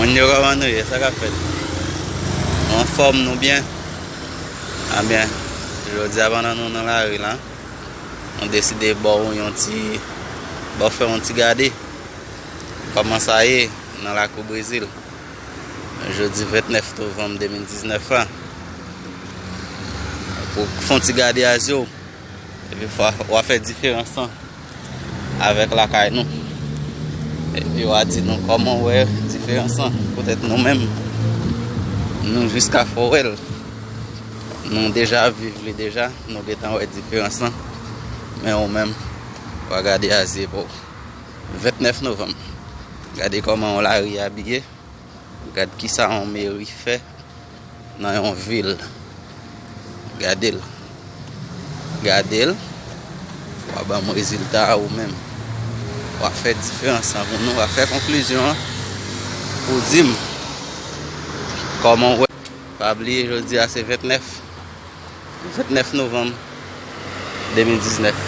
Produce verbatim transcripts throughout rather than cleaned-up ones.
Moun yo, kòman nou ye? Sa k ap fèt? Nou anfòm, nou byen? Anbyen, jodi a pandan nou nan lari la, nou deside ba w yon ti, ba w fè yon ti gade kòman sa ye nan lakou Brezil. Jodi vennèf novanm de mil diznèf la. Pou fè yon ti gade a zye w. Epi fwa w a fè diferans lan avèk lakay nou. Epi w a di nou kòman w wè diferans lan. Poutèt nou menm, nou jiska fò w wè l. Nou deja viv li deja, nou gentan wè diferans lan. Men ou menm, w a gade a zye pa w. Vennèf novanm. Gade kòman yon lari abiye. Gad kisa yon meri fè nan yon vil. Gade l. Gade l. W a ban m rezilta a ou menm. W a fè diferans lan pou nou. W a fè konklizyon an pou di m kòman w wè. Pa bliye, jodi a se vennèf, vennèf novanm de mil diznèf.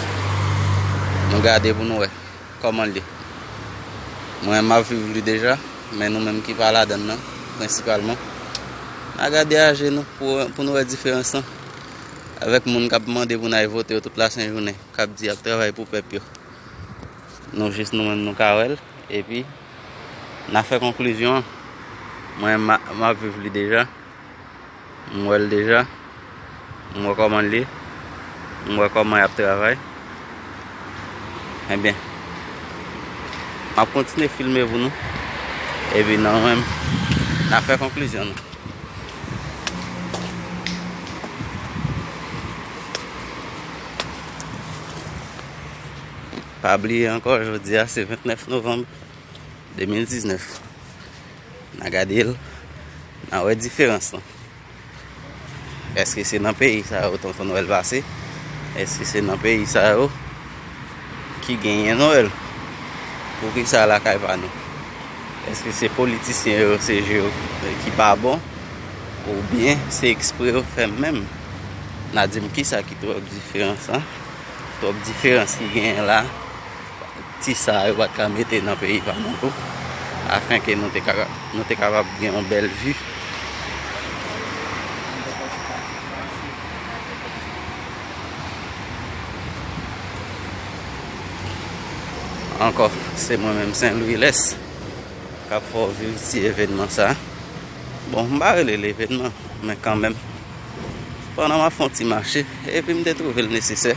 Nou gade pou nou wè kòman l ye. Mwen, m ap viv li deja, men nou menm ki pa ladan l nan, prensipalman, n a gade aje nou pou, pou nou wè diferans lan avèk moun k ap mande pou n al vote yo tout lasent jounen, k ap di y ap travay pou pèp yo. Nou jis nou menm nou ka wè l, epi n a fè konklizyon an. Mwen, m a, m ap viv li deja. M wè l deja. M wè kòman l ye. M wè kòman y ap travay. Ebyen, m ap kontinye filme pou nou. Epi nou menm, n a fè konklizyon nou. Pa bliye ankò, jodi a se vennèf novanm de mil diznèf. N a gade l, n a wè diferans lan. Èske se nan peyi sa yo Tonton Nwèl pase? Èske se nan peyi sa yo ki genyen Nwèl? Poukisa lakay pa nou? Èske se politisyen yo, se je yo ki pa bon? Oubyen se ekspre yo fè menm? N a di m kisa ki twòp diferans lan? Twòp diferans ki genyen la, ti sa yo pa t ka mete nan peyi pa nou tou, afenke nou te ka, nou te kapab gen yon bèl vi. Ankò, se mwen menm, Sen Lwi Lès, k ap fè w viv ti evènman sa. Bon, m pa rele l evènman, men kanmenm, pandan m ap fè yon ti mache, epi m te twouve l nesesè,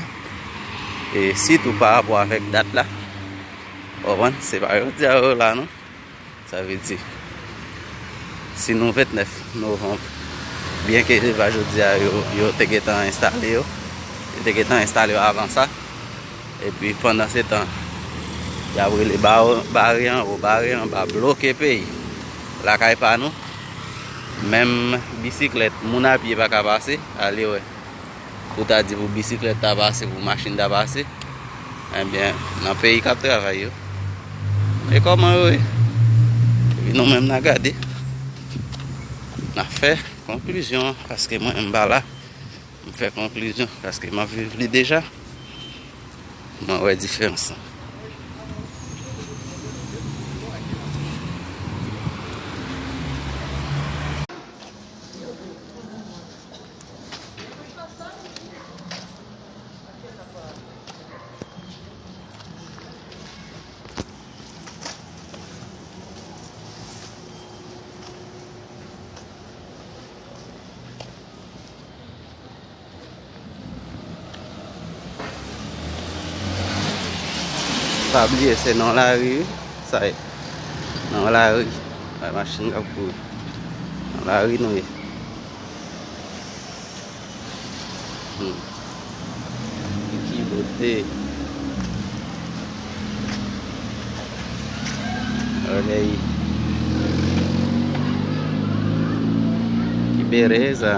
e sitou pa rapò avèk dat la, w konprann, se pa jodi a yo la non. Sa vle di, si nou vennèf novanm, byenke se pa jodi a yo, yo te gentan enstale yo, yo te gentan enstale yo avan sa, epi pandansetan, y ap rele bare anwo, bare anba, bloke peyi, lakay pa nou, menm bisiklèt, moun a pye pa ka pase, ale wè. Pou ta di pou bisiklèt ta pase, pou machin ta pase, ebyen, nan peyi k ap travay yo, e kòman yo ye? Epi nou menm n a gade, n a fè konklizyon an, paske mwen menm m pa la, m fè konklizyon, paske m ap viv li deja, mwen wè diferans lan. Pa bliye, se nan lari, wi. Sa ye. Nan lari. Ay, machin k ap kouri. Nan lari nou ye. Hmm. Ki bote. Oley. Ki beleza.